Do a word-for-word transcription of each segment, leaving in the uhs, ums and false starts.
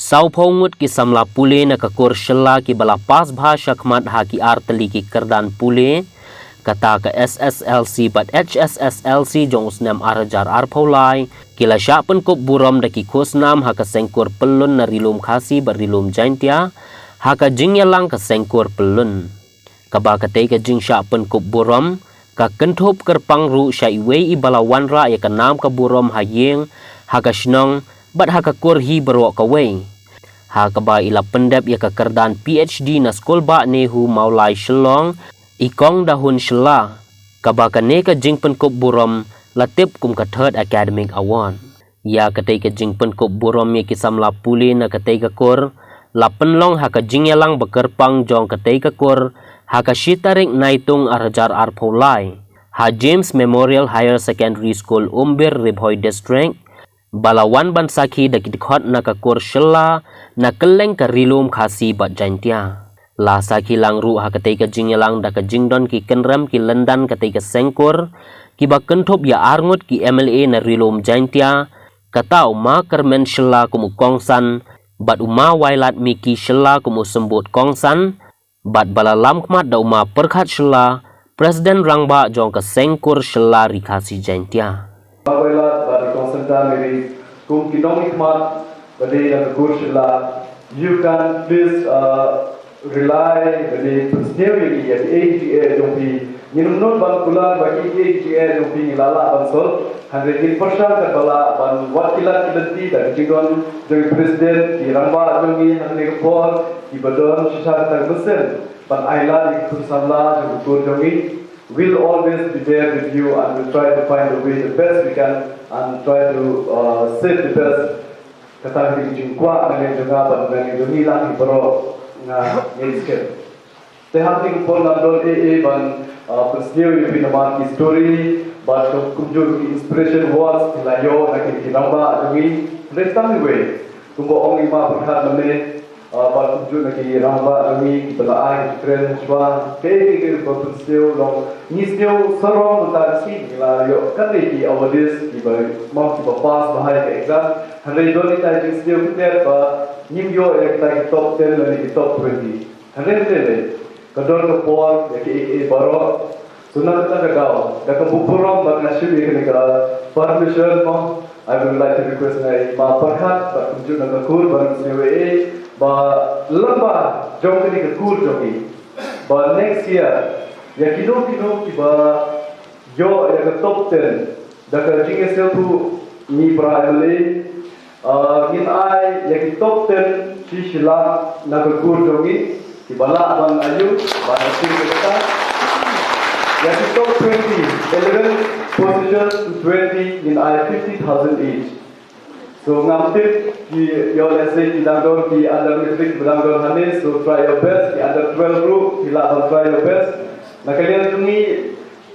Sawphew ngut ki samla pule na ka kur Shella kiba la pass bha shakhmat ha ki artylli ki kyrdan pule, kata ka S S L C bad H S S L C jong u snem ar hajar arphew lai, ki la shah pynkup burom da ki khusnam ha ka seng kur Pyllun na Ri-lum Khasi bad Ri-lum Jaintia, ha ka jingïalang ka seng kur Pyllun. Kaba katei ka jingshah pynkup burom ka kynthup kyrpang ruh sha iwei iba la wanrah ïa ka nam ka burom ha ïing, ha ka shnong bad ha ka kur hi baroh kawei, ha kaba i la pyndep ïa ka kyrdan P H D na Skul Bah Nehru Mawlai Shillong, i Kong Dahun Shylla, kaba kane ka jingpynkup burom la tip kum ka Third Academic Award. Ïa katei ka jingpynkup burom ïa ki samla pule na katei ka kur la pynlong ha ka jingïalang ba kyrpang jong katei ka kur ha ka shi tarik Naitung ar hajar arphew lai, ha James Memorial Higher Secondary School, Umbir, Ri Bhoi District, ba la wan ban sakhi da ki dkhot na ka kur Shella na kylleng ka Ri-lum Khasi bad Jaintia. La sakhi lang ruh ha katei ka jingïalang da ka jingdon ki kynrem ki lyndan katei ka seng kur, kiba kynthup ïa ar ngut ki M L A na Ri-lum Jaintia, kata u Ma Kyrmen Shylla kum u kongsan, bad u Ma Wailadmiki Shylla kum u symbud kongsan, bad ba la lamkhmat da u Ma Pyrkhat Shylla, President Rangbah jong ka seng kur Shella Ri Khasi Jaintia. Ba Wailadmiki bad i kongsan ta Mary, kum ki nongmihkhmat ba dei na ka kur Shella, you can please, uh, rely, ba dei pynsniew ïa ki, ïa ki A G A jong phi. Ngin ym nud ban kular ba ki A G A jong phi ngi la lah ban solve. Hynrei ngin pyrshang katba lah ban wad ki lad ki lynti da ki jingdon jong ki president, ki rangbah jong ngi ha kane ka por, kiba don shisha kata ka mynsiem ban ailad ïa ki khun samla jong ka kur jong ngi. We'll always be there with you and we'll try to find the way the best we can and try to, uh, save the best. Kata ka dei ka jingkwah na liang jong nga bad na liang jong ngi lang hi baroh, nga ngeit skhem. Te ha kane ka por ngam don ei ei ban, ah, pynsniew ïa phi namar ki story bad kumjuh ki inspiration words ki la ïoh na ki, ki rangbah jong ngi. Hynrei tang iwei, kumba ong i Ma Pyrkhat mynne, ah, bad kumjuh na ki rangbah jong ngi kiba la ai ki kren shuwa. Kaei kaei kaba pynsniew long, ngi sniew sarong mynta ka sngi ngi la ïoh kane ki awardees kiba, mo, kiba pass bha ha ka exam. Hynrei don kita ki jingsniew pyndet ba ngim ïoh ïa kita ki top ten lane ki top twenty. Hynrei hynrei lei, ka don ka por ïa kiei kiei baroh. So na kata ka daw, da ka burom ba nga shim ïa kane ka permission, mo, I would like to request na i Ma Pyrkhat bad kumjuh na ka kur ban sniew ei ei ba lem ba jong kane ka kur jong ngi, ba next year ïa kino kino kiba ïoh ïa ka top ten da ka jingïasngewthuh ngi para M L A, ah, ngin ai ïa ki top ten shi shi lak na ka kur jong ngi, kiba lah ban ayu ban achieve ïa kata. Ïa ki top twenty, eleven position to twenty, ngin ai fifty thousand each. So ngam tip ki, ïoh lehse ki dang don ki under matric ba dang don hangne, so try your best, ki under twelve ruh ki lah ban try your best. Na ka liang jong ngi,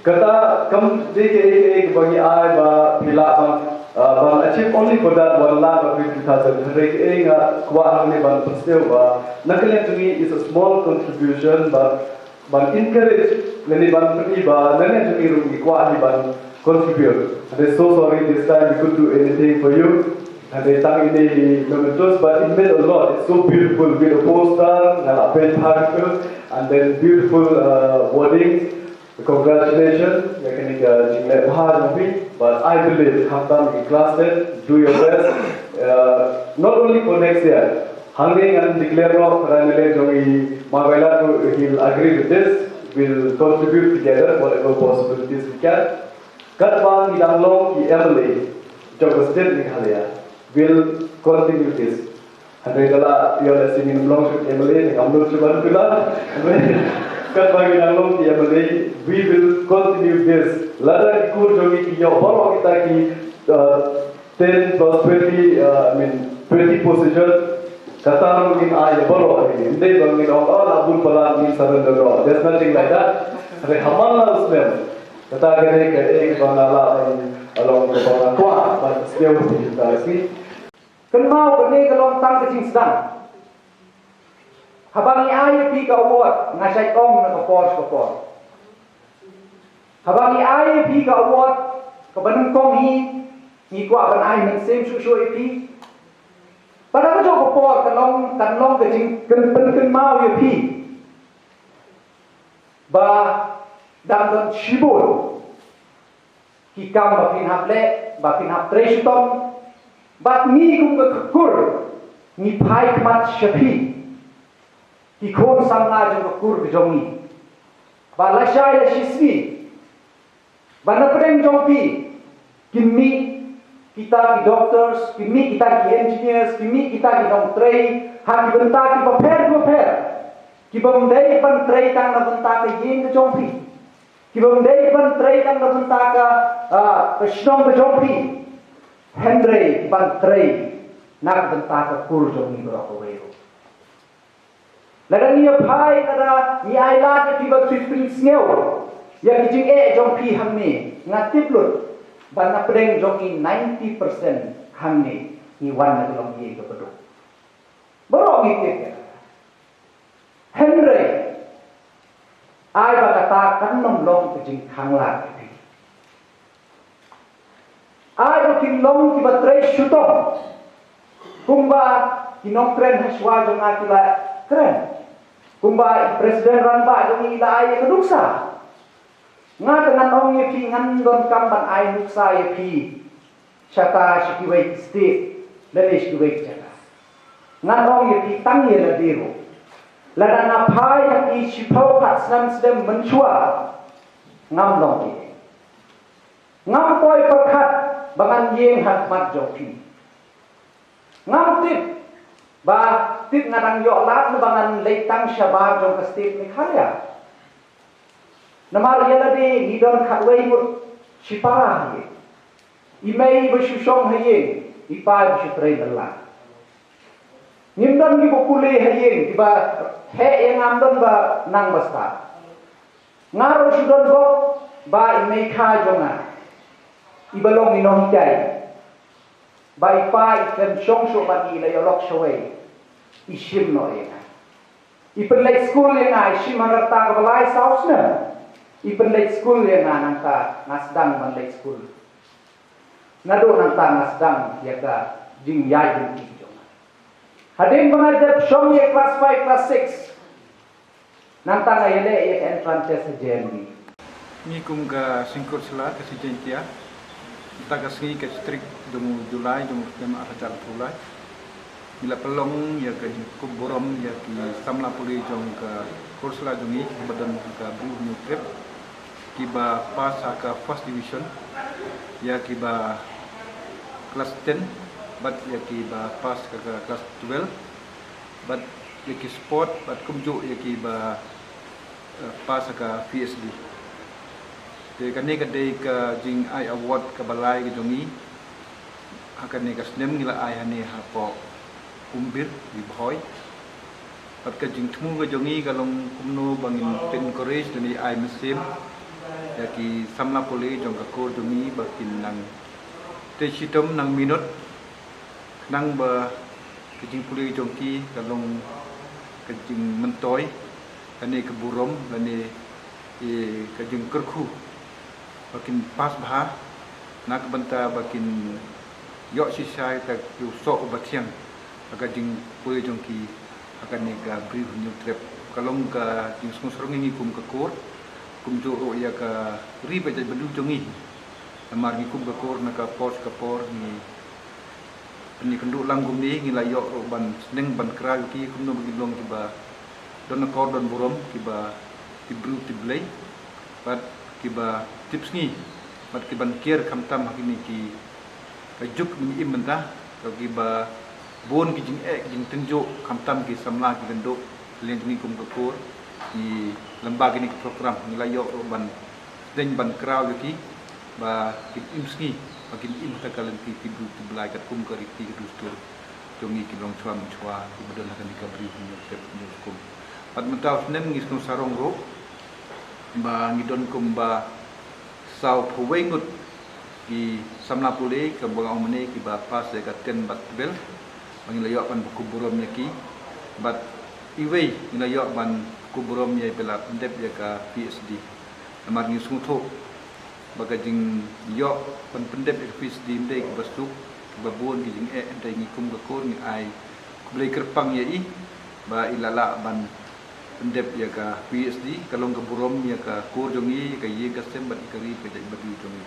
kata kam dei kaei kaei kaba ngi ai ba phi lah ban, ah, ban achieve only for that one lakh or fifty thousand. Hynrei kaei nga kwah hangne ban pynsngew ba na ka liang jong ngi is a small contribution, but ban encourage lane ban pyni ba na ka liang jong ngi ruh ngi kwah hi ban contribute. And I'm so sorry this time we could do anything for you. And they tang ini mementos, but it meant a lot. It's so beautiful with a poster, nga la peit bha, and then beautiful, uh, wording. Congratulations, ïa kane ka jingleh bha jong phi, but I believe, khamtam ki class ten, do your best. Uh, not only for next year. Hangne ngan declare noh, kane jong i Ma Wailadmiki, he'll agree with this. We'll contribute together whatever possibilities we can. Katba ngi dang long ki M L A jong ka state Meghalaya, we'll continue this. Hynrei da la ïoh lehse ngin ym long shuh M L A, ngam nud shuh ban kular. Hynrei katba ngi dang long ki M L A, we will continue this. Lada ki kur jong ngi ki ïoh baroh kita ki, uh, ten plus twenty, uh, I mean, twenty position, kata ruh ngin ai baroh, ym dei ba ngin ong, oh, la bun palat, ngin surrender noh. There's nothing like that. Hynrei ha man la u snem, kata ka dei kaei kaba nga lah ban long kaba nga kwah ban sdang ha kata ka sngi. Kynmaw, kane ka long tang ka jingsdang. Haba ngi ai ïa phi ka award, nga shait ong na ka por sha ka por, haba ngi ai ïa phi ka award kaba nyngkong hi, ngi kwah ban ai mynsiem shuh shuh ïa phi. Kata ka jong ka por ka long, kan long ka jingkynpynkynmaw ïa phi ba dang don shibun ki kam ba phin hap leh, ba phin hap trei shitom. Bad ngi kum ka kur ngi phai khmat sha phi, ki khun samla jong ka kur ka jong ngi, ba lashai lashisngi ba na pdeng jong phi kin mih kita ki doctors, kin mih kita ki engineers, kin mih kita ki nongtrei ha ki bynta kiba pher bapher, ki bym dei ban trei tang na bynta ka ïing ka jong phi, ki bym dei ban trei tang na bynta ka, ah, ka shnong ka jong phi, hynrei ki ban trei na ka bynta ka kur jong ngi baroh kawei ruh. Lada ngi ïa phai, lada ngi ai lad ïa phi ba phi pynsngew ïa ki jingeh jong phi hangne, nga tip lut ba na pdeng jong ngi ninety percent hangne ngi wan na ka longïing kaba duk. Baroh ngi tip ïa kata. Hynrei ai ba kata kan ym long ka jingkhang lad ïa phi. Ai ba kin long kiba trei shitom, kumba ki nongkren hashwa jong nga ki la kren, kumba i president rangbah jong ngi i la ai ïa ka nuksa. Nga te ngan ong ïa phi, ngan donkam ban ai nuksa ïa phi shata sha kiwei ki state lane sha kiwei ki jaka. Ngan ong ïa phi, tang ïa lade ruh, lada nga phai ha ki shiphew pat snem snem mynshuwa, ngam long ei. Ngam poi pyrkhat ba ngan ïeng ha khmat jong phi. Ngam tip ba tip nga dang ïoh lad ne ba ngan leit tang shabar jong ka state Meghalaya. Namar ïa lade ngi don khatwei ngut shipara ha ïing. I mei ba shu shong ha ïing, i pa ba shu trei bylla. Ngim don kiba pule ha ïing, kiba heh ïa nga, ngam don ba nang ba stad. Nga ruh shu don bok ba i mei kha jong nga, iba long i nonghikai, ba i pa i khlem shong shuh bad i, i la ïalok shawei, i shim noh ïa nga. I pynleit skul ïa nga, i shim ha ka rta kaba lai saw snem. I pynleit skul ïa nga, nangta nga sdang ban leit skul. Naduh nangta nga sdang ïa ka jingïaid lynti jong nga. Hadien ba nga dep shong ïa class five, class six, nangta nga ïaleh ïa ka entrance test ha J N V. Ngi kum ka Seng Kur Sla ka Seng Jaiñtia, mynta ka sngi ka shi tarik jong u July jong u snem ar hajar arphew lai, ngi la pynlong ïa ka jingkup burom ïa ki samla pule jong ka Kur Sla jong ngi kiba don ha ka Bri u Hynñiewtrep, kiba pass ha ka first division, ïa kiba class ten, bad ïa kiba pass ha ka class twelve, bad ïa ki sport, bad kumjuh ïa kiba, eh, pass ha ka P H D. Te kane ka dei ka jingai award kaba lai ka jong ngi. Ha kane ka snem ngi la ai hangne hapoh Umbir, Ri Bhoi. Bad ka jingthmu ka jong ngi ka long kumno ba ngin pyn-encourage lane ai mynsiem ïa ki samla pule jong ka kur jong ngi ba kin nang trei shitom, nang minot, khnang ba ka jingpule jong ki ka long ka jingmyntoi, kane ka burom lane, eh, ka jingkyrkhu ba kin pass bha, na ka bynta ba kin ïoh shisha ïa ka, ïa u soh uba thiang ha ka jingpule jong ki ha kane ka Bri u Hynñiewtrep. Ka long ka jingsngewsarong ïa ngi kum ka kur, kumjuh ruh ïa ka ri bad jaitbynriew jong ngi. Namar ngi kum ka kur na ka por sha ka por ngi pynïakynduh lang kumne, ngi la ïoh ruh ban sneng ban kraw ïa ki kumno ba kin long kiba don akor don burom, kiba tip briew tip Blei, bad kiba tip sngi, bad kiban kiar khamtam ha kine ki, ka juk ba ngi im mynta, ka kiba bun ki jingeh ki jingtynjuh khamtam ki samla ki lyngdoh. Lane ngi kum ka kur ngi, lyngba kine ki program ngi la ïoh ruh ban sneng ban kraw ïa ki ba kin im sngi, ba kin im ha ka lynti tip briew tip Blei katkum ka riti ka dustur jong ngi ki longshuwa mynshwa kiba don ha kane ka Bri u Hynñiewtrep Hynñiewskum. Bad mynta u snem ngi sngewsarong ruh ba ngi don kumba sawphew wei ngut ki samla pule kaba nga ong mynne kiba pass ïa ka ten bad twelve, ba ngi la ïoh ban buh burom ïa ki. Bad iwei ngi la ïoh ban buh burom ïa iba la pyndep ïa ka P H D. Namar ngi sngewthuh ba ka jingïoh ban pyndep ïa ka P H D ym dei kaba suk, kaba bun ki jingeh, hynrei ngi kum ka kur ngi ai Blei kyrpang ïa i ba i la lah ban pyndep ïa ka PhD, ka long ka burom ïa ka kur jong i, ïa ka ïing ka sem bad ïa ka ri ka jaitbynriew jong i.